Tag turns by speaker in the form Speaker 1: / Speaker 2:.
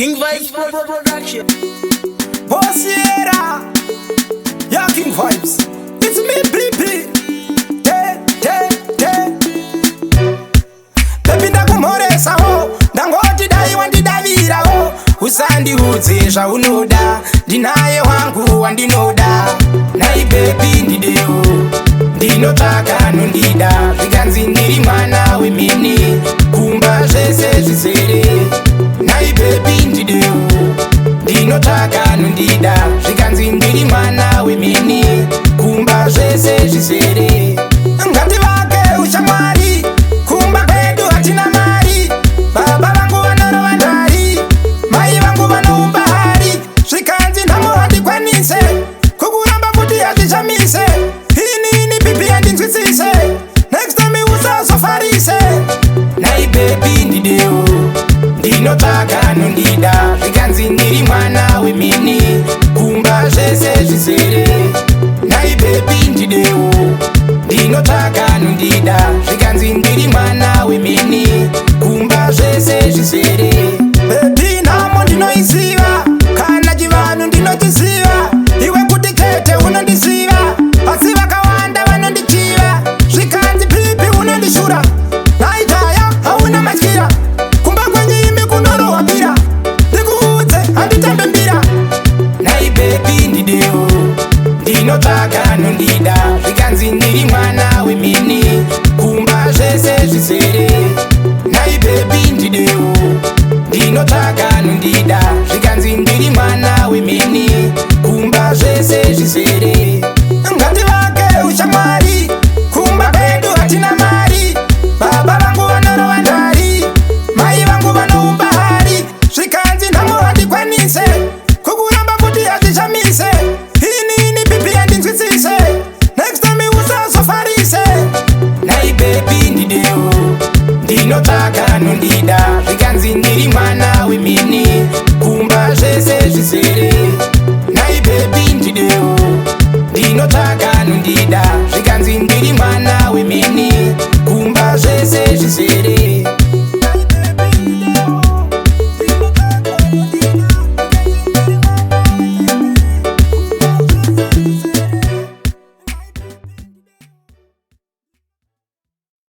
Speaker 1: King Vibes Production.
Speaker 2: Bossiera, yeah, King Vibes. It's me, BP. Te, te, te. Baby, ndakumhoresawo, ndangoti dai wandidavirawo. Usandiudze zvaunoda, ndinaye wangu wandinoda. Nai baby, ndidewo, ndinotsvaka anondida. Zvikanzi ndiri mwana wemheni, kumba zvese zvizere. Nai baby, ndidewo, ndinotsvaka anondida. Zvikanzi ndiri mwana wemheni, kumba zvese zvizere. Ngativake ushamwari, kumba kwedu hatina mari. Baba vangu vanorova ndari, mai vangu vanoumba hari. Zvikanzi nhamo handikwanise kukuramba kuti hazvishamise. Inini baby, handinzwisise, next time usazofarise. Nai baby, ndidewo, ndinotsvaka anondida. Zvikanzi ndiri mwana wemheni, kumba zvese zvizere. Nai baby, ndidewo, ndinotsvaka anondida. Zvikanzi ndiri mwana wemheni, kumba zvese zvizere. Baby, nhamo ndinoiziva, kana chivanhu ndinochiziva. Iwe kuti chete unondiziva, asi vakawanda vanondichiva. Zvikanzi baby, unondishura, naitaya hauna matyira. Kumba kwenyu imi kunorohwa bira, ndikuudze, handitambe mbira. Nai baby, ndidewo, ndinotsvaka anondida. Zvikanzi ndiri mwana wemheni, kumba zvese zvizere. Nai baby, ndidewo, ndinotsvaka anondida. Zvikanzi ndiri mwana wemheni, kumba zvese zvizere. Ngativake ushamwari, kumba kwedu hatina mari. Baba vangu vanorova ndari, mai vangu vanoumba hari. Zvikanzi nhamo handikwanise kukuramba kuti hazvishamise. Inini baby, handinzwisise, next time usazofarise. Nai baby, ndidewo, ndinotsvaka anondida. Zvikanzi ndiri mwana